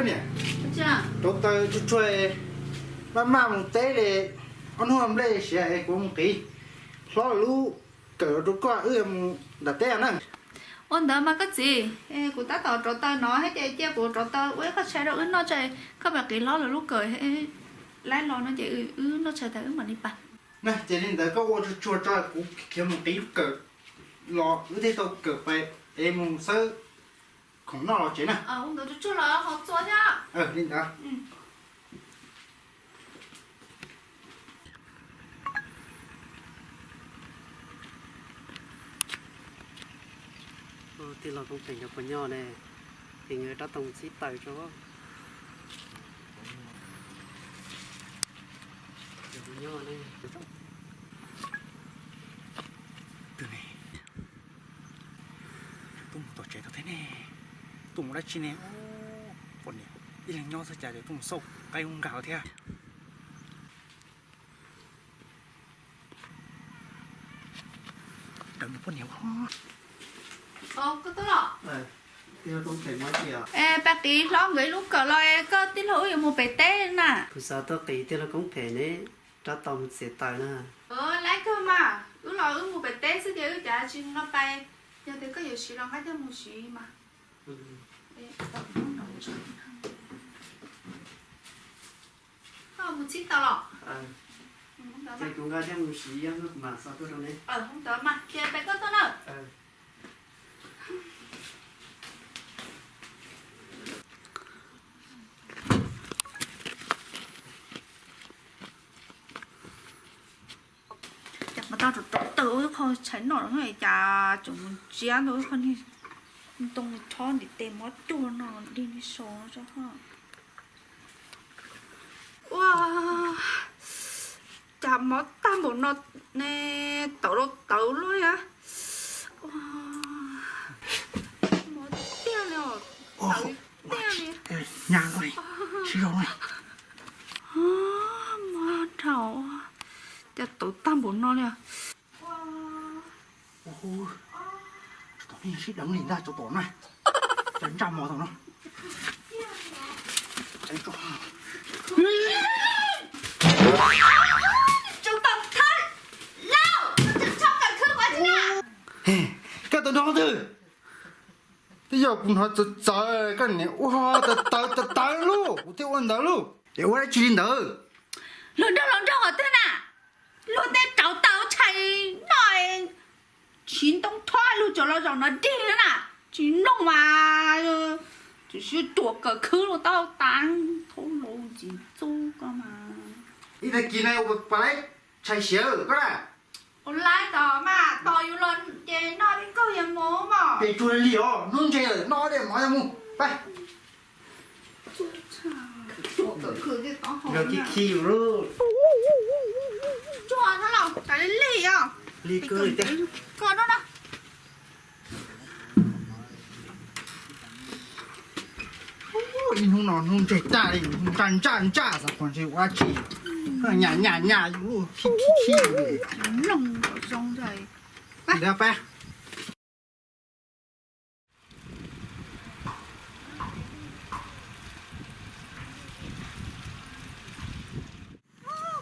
Niam, rauv taws tsuag tsuag, maj maj mus teb li, ob hnub nplej siav es kuv mus qiv hlob lub kawm rau koj wb yuav mus nram teb na. Ua ntawd mas koj txiv, kuv tab tom rauv taws no thiab ces cia kuv rauv taws ua ib qho tshais rau wb noj tso, koj pab qiv hlob lawv lub kawm laib los no ces wb noj tshais tas wb mam li pais. Na ces li ntawd koj ua tsuag tsuag tso, kuv khiav mus qiv lub kawm los wb thiaj tau kawm pais es mus xawb khoom noj los tsev na. Li ntawd. Tij laug Koob Phem cov puas nyob ne? Phem nkawd rab toog txhib taws tso. Puas nyob ne? Twg ne? Tuaj mus tom tsev tau thiab ne. Tuaj mus dab tsi ne? Poj niam ib leeg nyob xwb cas tuaj mus xauj qaib ub nkag thiab. Raws nws poj niam. Pab qiv hlob nkawd ib lub kawm los koj tij laug wb yuav mus pem teb na. Kuv xav tuaj qiv tij laug Koob Phem ne, rab toog txhib taws na. Laib kawg mas, wb los wb mus pem teb xwb ces wb cav tsis nqa pais, yog tias koj yuav siv los nqa coj mus siv mas. Koj mus txhib taws los? Ces kuv nqa coj mus siv, kuv mam xa tuaj rau neb. Ntawd mas ces peb koj tuaj na. Cas mas tau rau rau taws ua ib qho tshais noj no cas tseem mus ntsiab ntau ib qho niag ntoo rhob ntim tes mob cuag no dig niag so tso. Ua cas mob tag npaum no ne, tawv los tawv luaj thiab. Mob tiag li os, tawv tiag li. Nyab, sib zog na. Mob dhau, cas tawv tag npaum no li. Ua hu, tsov tom nej sib deev li ntag, tsov tom na. Cas ntsaj mos tom no. Koj tau nrog qhov twg? Twb yog kuv hnov txawv txawv, koj niam ua tawv tawv tawv tawv lauj, kuv thiaj ua ntawd lauj. Es ua dab tsi li ntawd? Luag nrog luag nrog qhov twg na? Luag tej rauv taws tshais noj, siv ntoo rhob luag tseem los zaum no dig na. Tsis mloog mas, tsis sib ruam kawm khwb luag tau tas, thaub laus ntxim txub koj mas. Ib tag kis no ua pas laib tshais siav koj na. Ua laib tos mas, tos yus los ces noj li nkaug yog mus mog. Pes tsuag li os, hnub ntseg lawm, noj dej mov yog mus, pab. Yog khi khi yus lauj. Tsuag no los tas li li os. Li kawg li tiag. Koj no na. Ib hnub no hnub ntseg tag li, ntsaj ntsaj ntsaj xav qhov ntseg ua dab tsi. Nyam nyam nyam yus khi khi khi yus. Mloog kom zoo ntag. Pab.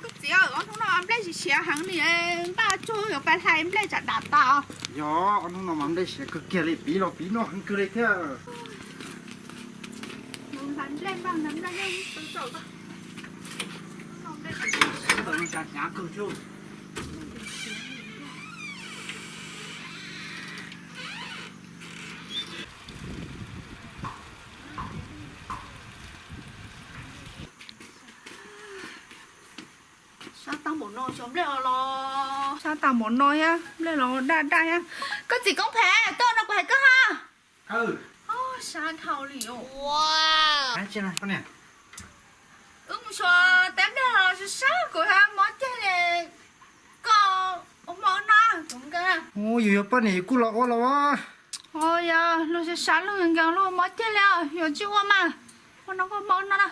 Koj txiv, ob hnub no nplej siav siav heev li, npaj tsuag yuav pab hlais nplej tsam dam tas. Yog, ob hnub no mas nplej siav kawg kiag li, piv los piv noj heev kawg li thiab. Hlais nplej npaj hlais nplej, hnyav kawg thiab. Sab tag npaum no xyov nplej los los, sab tag npaum no thiab nplej los daj daj thiab. Koj txiv Koob Phem, tuaj no kuv hais koj ha. Sab dhau li os. Wb mus xyuas teb nplej los sab sab, kuv mob ceg li, koj ua hmo no kuv nkees. Yus yog poj niam yus kuj los ua los. Yog luag sab sab luag nkees luag mob ceg li, yuav tsis ua mas, ua no koj mob no na.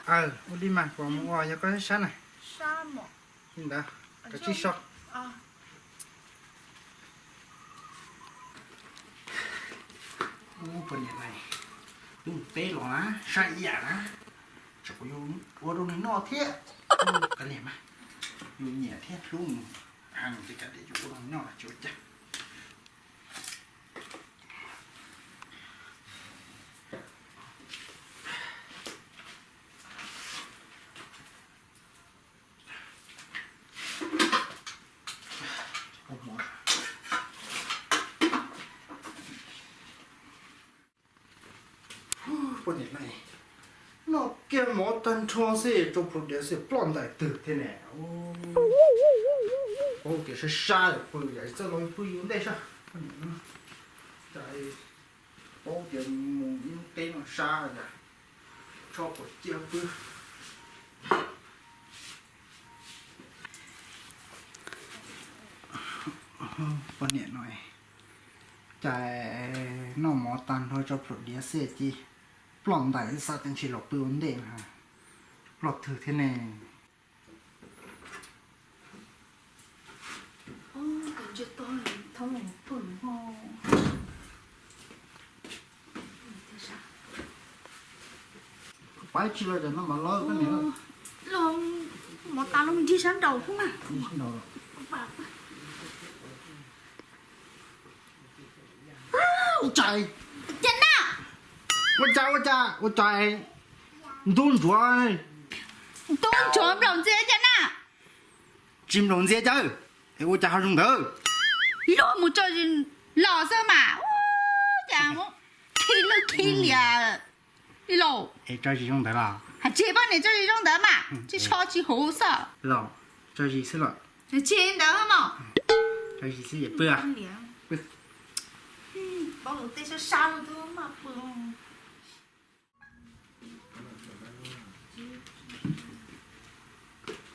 Ua li mas kuv mus ua, yog koj sab na. Li ntawd, koj tsis so. Ub, poj niam na, twb mus teb los na, sab ib yam na. Kuv yuav ua rau nws noj thiab. Kav liam mas, yus nyiam thiab hlub nws heev ces kav liam yus ua rau nws noj tsis ua cas. Poj niam no, noj kiag mov tag nrho xwb tso plhuav diav xwb ploj ntais twg thiab ne. Paub tias sab sab pw yam txawj los pw yus ntej sab. Poj niam no, paub tias mus ib hnub teb no sab yam tso kom cia pw. Poj niam no, cas noj mov tag nrho tso plhuav diav xwb cia ploj ntais xwb, tab sis los pw ua ntej na, ploj twg thiab ne. Pab tsis los cov no mas los koj niam. Los mov tas los nrig sab nraud xwb mas. Ua cas, ua cas, ua cas, ua cas ntub ntsuav, ntub ntsuav nplaum ntxias cas na. Tsis nplaum ntxias cas, es ua cas ho zoo ntawd? Luag mus tso zis los xwb mas, cas muab khi lwj khi liam li lauj. Es tso zis zoo ntawd los? Hais tsis poj niam tso zis zoo ntawd mas tsis so tsis huv xwb los? Tso zis xwb los? Tsis ntawd mos. Tso zis xwb es pw. Paub lus tej sab sab lub twb maj pw.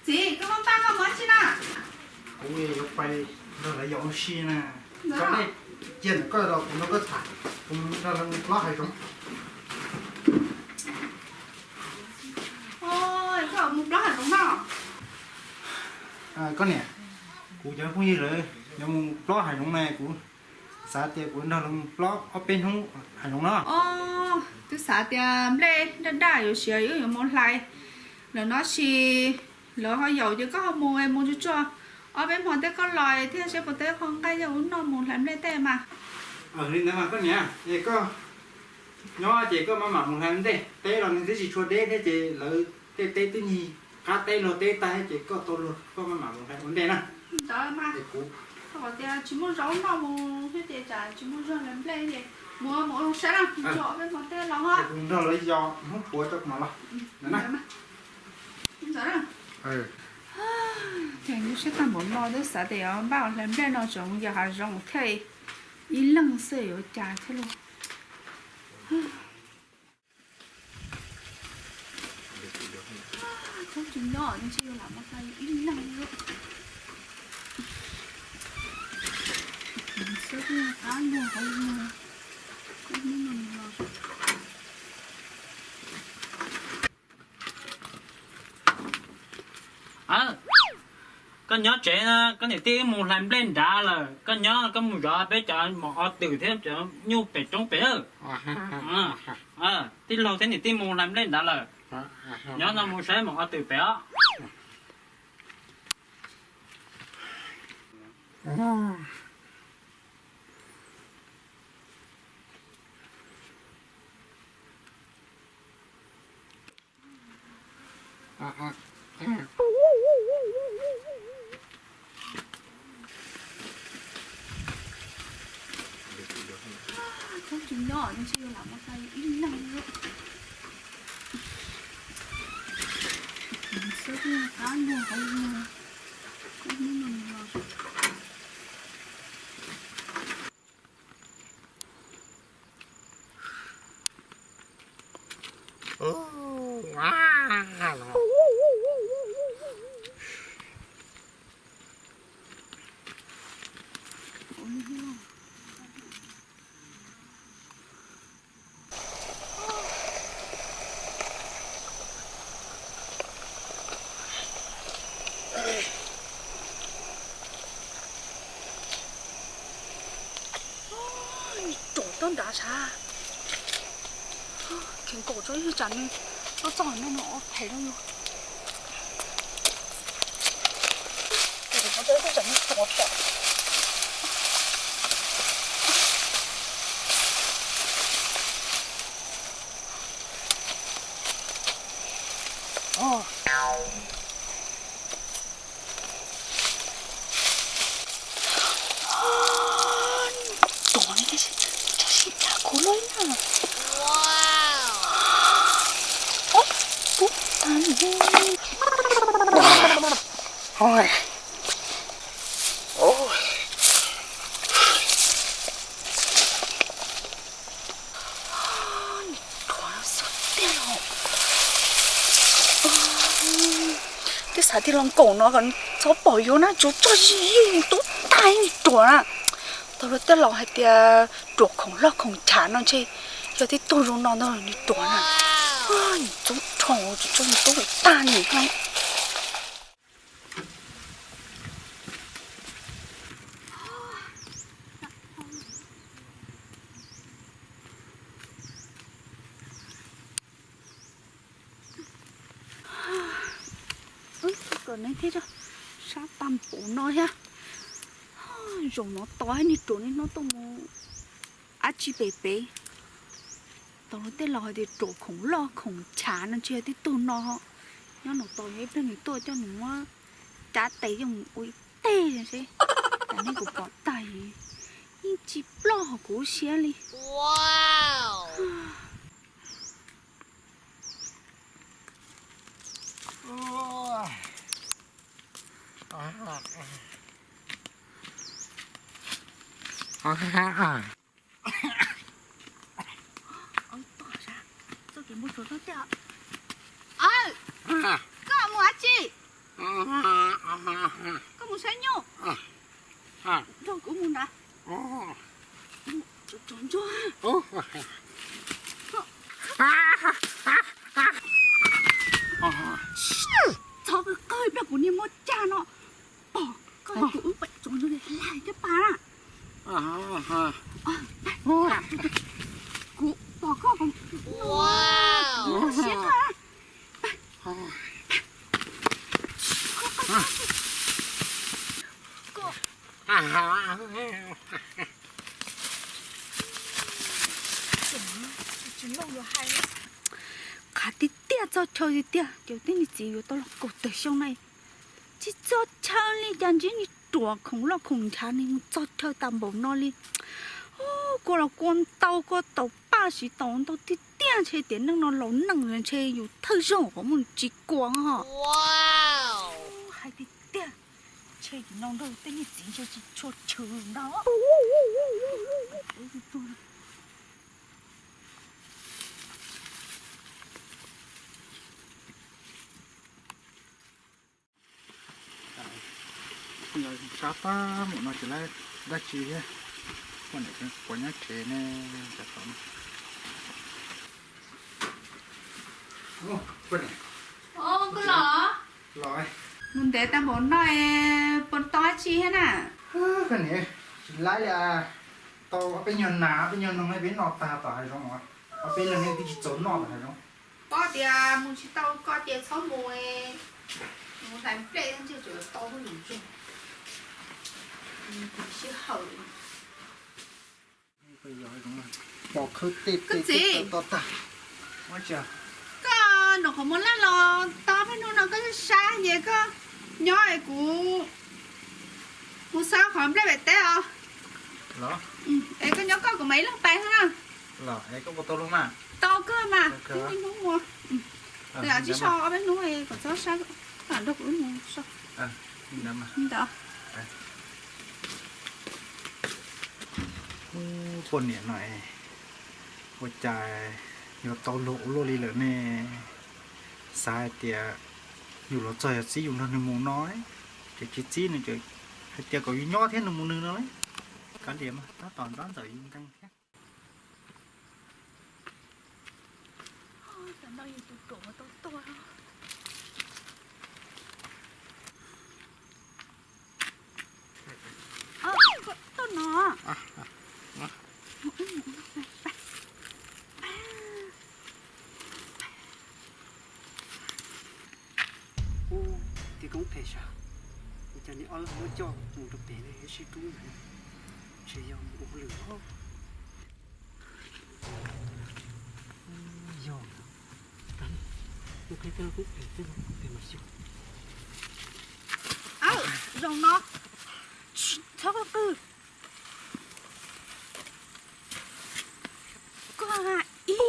Txiv, koj muab pab koj mus tsi na? Kuv yuav pais nrog lawv yos ua si na. Koj dej cia ntawm koj los kuv nrog koj tham, kuv nrog lawv mus plob hav zoov. Koj mus plob hav zoov no? Koj niam, kuv cov phooj ywg lawv yuav mus plob hav zoov na, kuv xav tias kuv nrog lawv mus plob ob peb hnub hav zoov no. Twb xav tias nplej daj daj yuav siav wb yuav mus hlais lawm no, tab sis lawv ho yaum ces koj ho mus, mus tsuag tsuag ob peb hmo thiab koj los thiab seb puas tau ib qho nqaij coj ua noj mus hlais nplej tej mas. Li ntawd mas koj niam, es koj nyob ces koj maj mam mus hlais ua ntej, teb los nws twb tsis tshua deb thiab ces lawv tej teb twb ncig qab teb luag teb tag thiab ces koj tau luag koj maj mam mus hlais ua ntej na. Ntawd mas, koj tias tsis muaj zaub noj mus thiab ces tsam tsis muaj zog hlais nplej ces mus mus sab na, tso peb hmo tej los. Kuv nrog lawv yos hnub puav tso kuv mam los. Ces nyob siab tag npaum no twb xav tias npaj hlais nplej no tseem yos hav zoov thiaj ib leeg xwb yuav cas thiab lauj. Tsis nyob ntshe lam mus hlais ib leeg. Xwb qab luag qab luag. Koj nyob tsev na, koj niam tij wb mus hlais nplej nrad lawm, koj nyob koj mus zov peb cov maum o twm thiab cov nyuj pem roob pem. Tij laug thiab niam tij mus hlais nplej nrad lawm, nyob no mus saib maum o twm pem os. Tsis nyob ntshe lam mus hlais ib leeg. Xwb qab luag qab luag. Tsom toj nrad sav, kheev nkaum tso ib tsam nws Txoj no ua phem zoo. Tuav li, tso sib cag kuv lub na. Pub tag li. Nws ruam xwb tiag los. Twb xav tias los nkaum no kom txhob pom yuav na, tsuav tso zis nws tub tag nws ruam na. Tau luag tej laus hais tias ruam khoom loj khoom chav no ntshe yog tib tug zoo no ntag nws ruam na. Nws tub rho tsuas tso nws tub tag nws. Kom neb thiab sab tag npaum no thiab. Zaum no tos niag ruam niag no tuaj mus dab tsi pem pem. Tau luag tej laus hais tias ruam khoom loj khoom chav no ntshe yog tib tug no. Nyob no tos ib pliag nws tuaj coj nws muab cab tes coj mus ua ib teg seb cas nej kuv pom tag yeej tsis ploj hauv kuv lub siab li. Koj mus dab tsi? Koj mus saib nyuj. Nrog kuv mus ntag. Txog qhov qawg ib pliag kuv niag muab cag no. Pom koj kuv wb pem tsoov ntsuag li hlais caj pas na. Kuv pom koj, kuv siab koj. Qhav tiag tiag, txog chaw tiag tiag, cov tib neeg txiv yuav tau los kaum tawm xyoo na. Tsis txog chaw li cas ntsib niag ruam khoom loj khoom nchav ni mus txog chaw tas npaum no li. Kua los kua ntau, kua taus paj siv taus ntau tiag tiag, ntshe tiam neej no laus neej ntshe yus thawj zaug qhov muaj tsis kua ho. Hais tiag tiag, ntshe no nrog tej niag txiv ntshe tsis tshua chwv ntag. Sab tag npaum no ces lawv dab tsi thiab. Poj niam kuv nyob tsev ne, cas tau. Koj los? Los. Mus ntev tag npaum no puas tau dab tsi thiab na? Koj niam, tsis laib li. Tau ob peb nyuag nas ob peb nyuag noog peb noj tag tom hav zoov os. Ob peb leeg ne twb tsis txaus noj tom hav zoov. Paub tias mus tsis tau koj ces txhob mus, mus hlais nplej ntej tseem tau lus zoo. Sij hawm. Pom khawb tej tej toj tag. Koj nram qhov muag laj los tau peb hnub no koj sab sab ces koj nyob es kuv mus xauj qhov nplej pem teb os. Es koj nyob koj kuv mam ib leeg pais na. Tau kawg mas, ib hnub mus. Tsis so ob peb hnub kom txhob sab, nrog kuv wb mus so. Ntawd. Ub, poj niam no ua cas yuav tau luag ua luaj li lawm ne? Xav hais tias yus los txog yog txib yus nrog nws mus no, ces tsis txib nws, hais tias kom yus nyob thiab nws mus nws no. Kav liam mas, tab tom ntab ntxawm yus nkees thiab. Tuaj no. Muab coj mus rau pem ne, sib rub ntawd, ntshe yog mus ua hauj lwm os. Yog, mus qhia tej lub koob pem, tej lub koob pem mas xyov. Aw, zaum no txhob qw. Koj ib,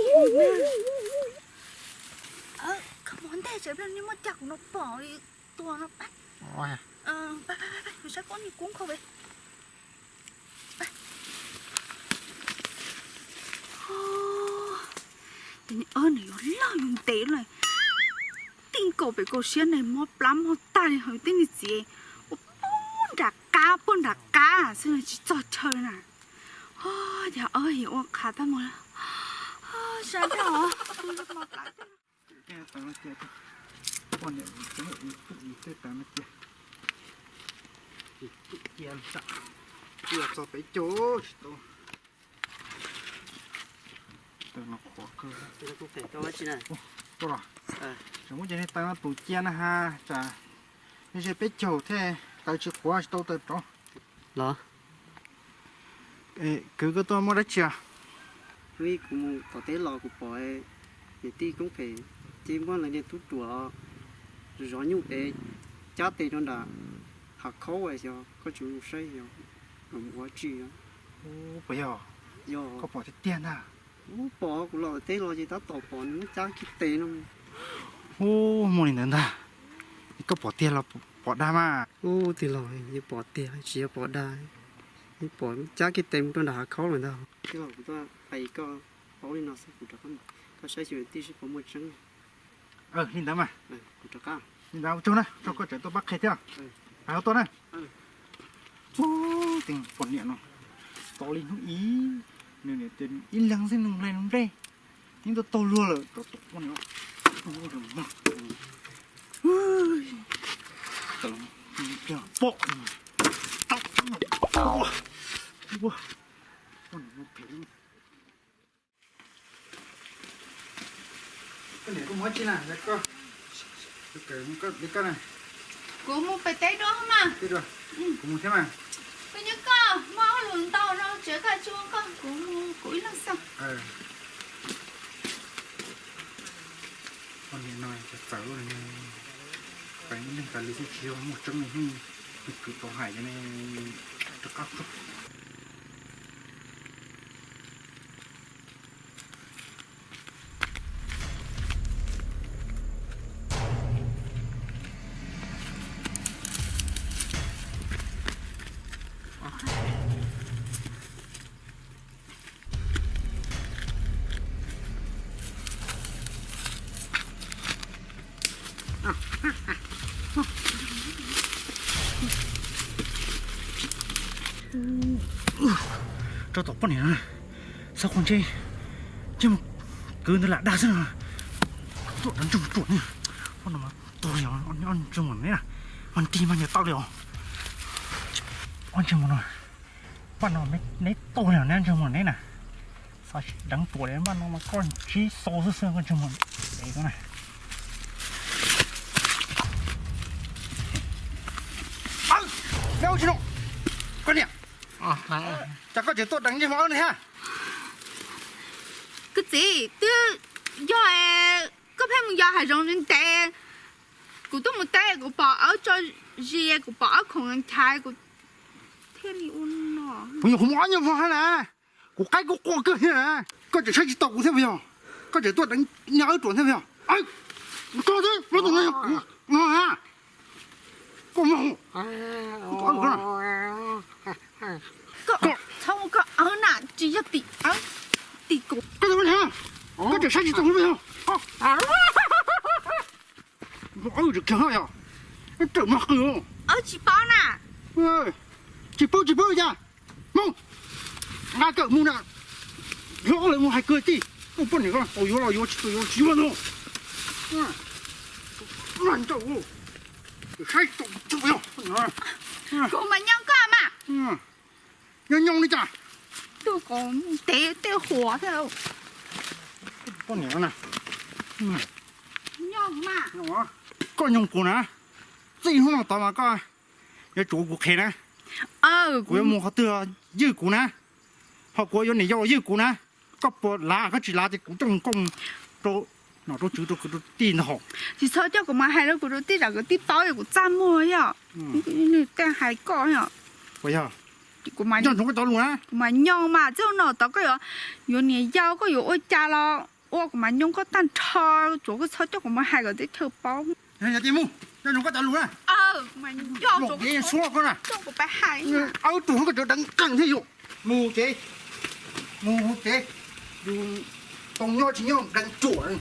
koj mus ntej tsev, nej muab caj kuv no pom li tuag no. Saib pob niag koob kho pem. Nws yuav loj yus ntev lawm. Tij nkaus pem kaum siab ne, mob plab mob tag li hauv tej niag txiv ua puag nram qab, puag nram qab xwb tsis txog chaw na. Yog ua qhav tag mus, sab dag os. Poj niam tseem ib tug ib tej taw no cia, cia tsam cia txog peb caug tsis tau. Taw no qhuav kawg. Tseem muab cov niag taw no tus cia na ha, tsam nws ze peb caug thiab taw tsis qhuav tsis tau taw rov. Los, kwv, koj tuaj muaj dab tsi os? Hnub ib kuv mus tom teb los kuv pom niam tij koob pem ces muab lawv niag tub ruam zov nyuj es cab tes rau nram hav khaub, xyov koj tsis mus saib xyov mus ua dab tsi. Puas yog? Yog. Koj pom tiag tiag ntag? Ub, pom, kuv los tom teb los ces tab tom pom nws muab cab kiag tes no. Ub, muaj li ntawd ntag. Koj pom tiag los pom dag mas? Ub, tij laug, yeej pom tiag tsis yog pom dag, yeej pom cab kiag tes mus rau nram hav khaub lawm ntag. Tij laug, kuv tuaj hais koj paub li no xwb, kuv rov qab, koj saib xyuas niam tij seb puas muaj tseeb. Li ntawd mas. Li ntawd ua tsaug na, tsaug koj tseem tuaj pab qhia thiab. Hais tuaj na. Ub, poj niam no, tau li hnub ib, nws nim tias ib leeg xwb nws nplej nplej, yeej tuaj taug luag lawm, rov tom poj niam. Pom, poj niam no phem. Koj niam, koj mus dab tsi na? Koj, koj, koj na. Kuv mus pem teb dua mas. Kuv mus thiab mas. Koj nyob koj, muaj hauj lwm ntau no tsev koj tsis ua koj, kuv mus kuv ib leeg xwb. Poj niam no txawv txawv, ib leeg tas li xwb tsis yog muaj tseeb li, nws kwv tau hais cov ne, rov qab tso. Rau tom poj niam no, xav qhov ntsej, ntsej muag kwv ntawd lam dag xwb no. Tuaj deev ntsej muag ruam ne, poj no mas tuag li os, ntsej muag ne, mas nti mas nyias tau li os. Ob ntsej muag no, poj no neb tuag li os, neb ntsej muag neb na. Xav deev ruam li poj no mas koj ntsib xau xwb xwb koj ntsej muag ev na. Neb ua tsis no, koj niam, cas koj tseem tuaj deev ntsej muag wb ne ha? Koj txiv, twb yog koj pheej mus yos hav zoov ntev, kuv tuaj mus teb kuv pom wb tso zis, kuv pom wb khoom nchaiv, kuv thiaj li ua no. Kuv nyuam qhuav mus ob nyuag hmo hab na, kuv qaib kuj qua kawg thiab na, koj tseem saib tsis taus kuv thiab puas yog? Koj tseem tuaj deev niag wb ruam thiab puas yog? Koj twb, koj tus no yog kuv no ha. Koj, koj txhob ua koj awb na, tsis yog tim awb, tim kuv. Koj tseem saib tsis taus kuv puas yog? Awb tseem khiav yog, tseem mas qw. Awb tsis paub na. Tsis paub tsis paub cas, mus, nqa kawm mus na. Yuav lawv mus hais kwv tij, poj niam ko tau yuav los yuav, tsis tau yuav los tsis yuav no. Saib tau, kuv mas nyob koj mas. Nyob nyob li cas? Tuaj kom ntev tej huam thiab. Poj niam na, nyob mas. Koj nyob kuv na, txij hnub no tod mas koj Yuav tsum ua kuv qhev na. Kuv yuav mus qhov twg ywj kuv na, ho kuv yuav niam yau ywj kuv na. Koj puas lav, koj tsis lav ces kuv coj mus koj mus rau nom rau tswv rau kwv rau tij ntag hos. Tsis txhob coj kuv mas hais rau kuv rau tij, tsam kwv tij paub kuv txaj muag yom. Nws tej hais koj yom. Puas yog? Kuv mas nco ntsoov koj cov lus na. Kuv mas nco mas txij no tod koj yuav, yuav niam yau koj yuav ua cas los ua, kuv mas nco koj tag nrho, tsuav koj txhob coj kuv mas hais kom teb chaws paub. Yog ces mus, nco ntsoov koj cov lus na. Kuv mas nco tsuav koj na. Coj kuv pab hais. Aub tus koj cov deev qees thiab yus. Mus tsev, mus tsev, yus tau nyob tsis nyob deev ruam tsev.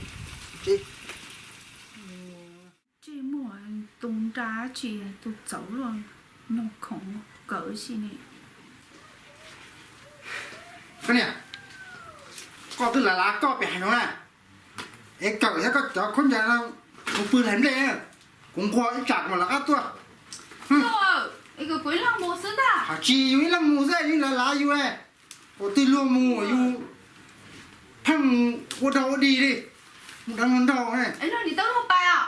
Tsis muaj tus nra tsis tus txaus luaj, nyuag khoom kawm xwb ne. Koj niam, koj twb lav lav koj pem hais no na, es kawm thiab koj cov khaub ncaws no, kuv pw hlais nplej, kuv nquag ib tsam kuv mam lawv qab tuaj. Hais tsis yus ib leeg mus xwb, yus lav lav yus, ua twg luag mus yus pheej ua dog ua dig li, mus deev luag nraug,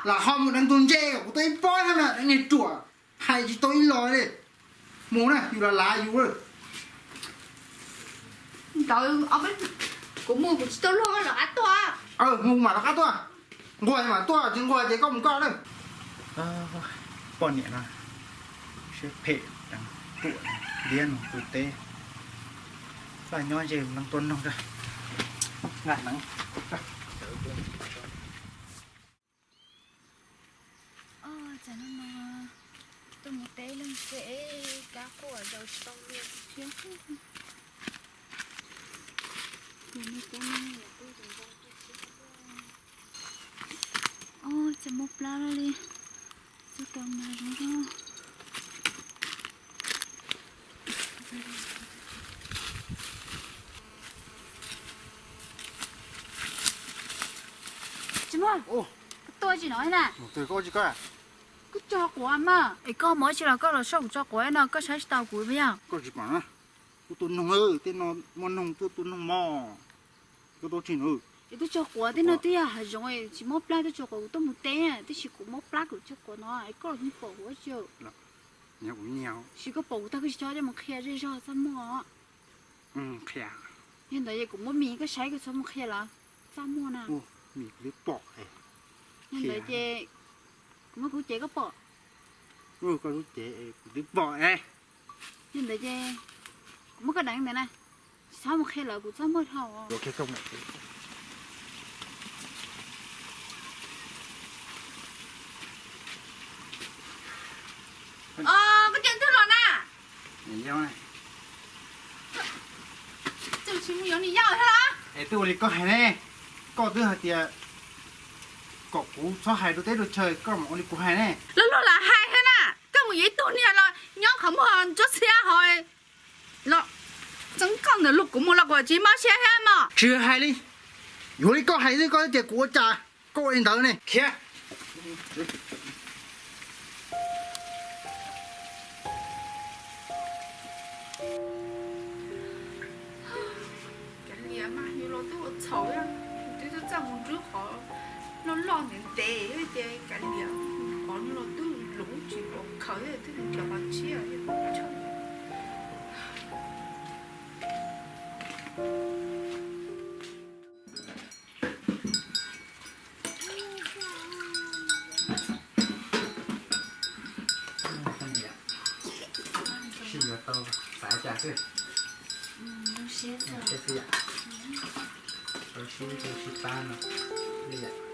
lam ho mus deev tus ntse kom kuv tau ib pob thiab na, deev niag ruam, hais tsis tau ib los li. Mus na, yus lav lav yus. Ntawd kuv mus kuv tsis tau luag lawv qab tuaj. Mus mam lawv qab tuaj, nquag mam tuaj, tsis nquag ces koj mus koj na. Poj niam no siab phem, ruam, liab nus pw teb, laj nyob ze leej tuaj noog. Nqa hneev. Tuaj mus teb leej txiv, kab quaj zaws tsis tau luag thiab. Ces muaj plab loj li, txoj kev mas zoo nkauj. Tsis muaj, koj tuaj tsis no na. Koj tso quav mas, es koj mob tsis los koj los soj kuv tso quav no, koj saib tsis tau kuv puas yog? Koj tsis pom na, tuaj tuaj noog, tej no muaj noog tuaj tuaj noog mog. Koj tuaj tsis no. Es tuaj tso quav tej no twb yog hav zoov tsis mob plab, tuaj tso quav kuv tuaj mus teb, tab sis kuv mob plab kuv tso quav no es koj los yeej pom kuv tsis? Sis koj pom kuv tag koj tsis txhob coj mus qhia zej zog txaj muag. Yog ntawd es kuv muab mis koj saib koj txhob mus qhia lawv txaj muag na. Yog ntawd ces kuv muab kuv cev koj pom. Koj lub cev kuv twb pom. Yog ntawd ces kuv muab koj deev ntawd na, tsis txhob mus qhia lawv kuv txaj muag dhau. Koj coj twg los na? Tsis mus yuav niam yau thiab los? Es twb ua li koj hais ne, koj twb hais tias kom kuv txhob hais rau teb rau chaw, koj mam ua li kuv hais ne. Los luag lam hais thiab na, koj mus yuav ib tug niag los nyob qhov muag ntsuab txhiab hos los txeeb koj ntawm luag kuv mus los kuv tsis mob siab thiab mog. Tsis hais li, yuav li koj hais xwb, koj tias kuv ua cas koj ua li ntawd ne, khiav. Kav liam mas yus los twb ua txhaum, yus twb txawj mus nrhiav qhov loj loj ntev ntev ces kav liam, qhov no los twb luv tsis pom khaws, twb mus nrhiav qhov tshiab. Sib yuav tau xav cas xwb. Sib xwb yam, tau sib, tau sib pab no li yam.